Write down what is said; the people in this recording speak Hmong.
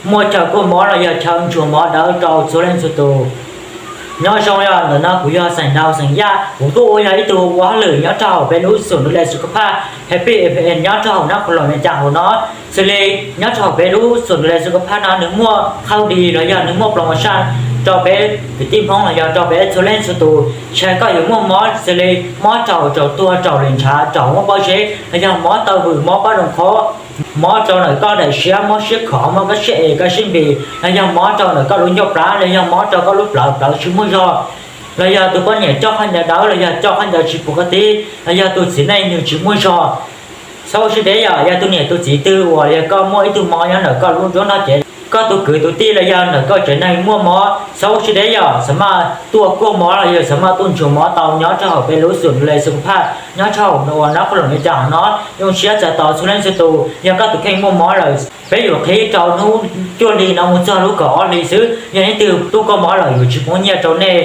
muaj chaw kuaj mov los yog chaw ntsuas mov dawb rau txhua leej txhua tus. Nyob zoo, yog ntawm no kuv yog Xeem Dau Xeem Yaj, kuv kuj ua yog ib tug ua hauj lwm nyob rau hauv peb lub xum du le xu ka phaj Happy F M nyob rau hauv Nab Qhoos Loos Vias Cas hauv no. Xws li nyob rau hauv peb lub xum du le xu ka phaj no nws muaj khau di los yog nws muaj ploos mos saj rau peb kwv tij Hmoob los yog rau peb txhua leej txhua tus. Ntshai koj yuav muaj mob xws li mob raum, raum tuag, raum lwm ntshav, raum muaj pob zeb los yog mob taw vwm, mob pob zoo qhob, mob rau ntawm koj daim siab, mob siab khov, mob koj siab es koj siab npis, los yog mob rau ntawm koj lub ncauj plab, los yog mob rau koj lub plawv, plawv tsis muaj zog, los yog tus poj niam coj khaub ncaws dawb los yog coj khaub ncaws tsis pus koj tib, los yog tus txiv neej nws tsis muaj zog. Txhob ua siab deb yom, yog tus niam tus txiv twg uas yog koj muaj ib tug mob nyob ntawm koj lub nruab nrog cev, koj tus kwv tus tij los yog ntawm koj tsev neeg muaj mob, txhob ua siab deb yom, xav maj tuaj kuaj mov los yog xav maj tuaj ntsuas mov tau nyob rau hauv peb lub xum du le xu ka phaj nyob rau hauv uas Nab Qhoos Loos Vias Cas hauv no. Zoo siab txais tos txhua leej txhua tus, yog koj tus kheej muaj mob lawm, peb yuav qhib rau hnub cuaj hli no mus txog lub kaum ob hli xwb. Yog leej twg tuaj kuaj mov lawm yuav tsis pub nyiaj rau nej.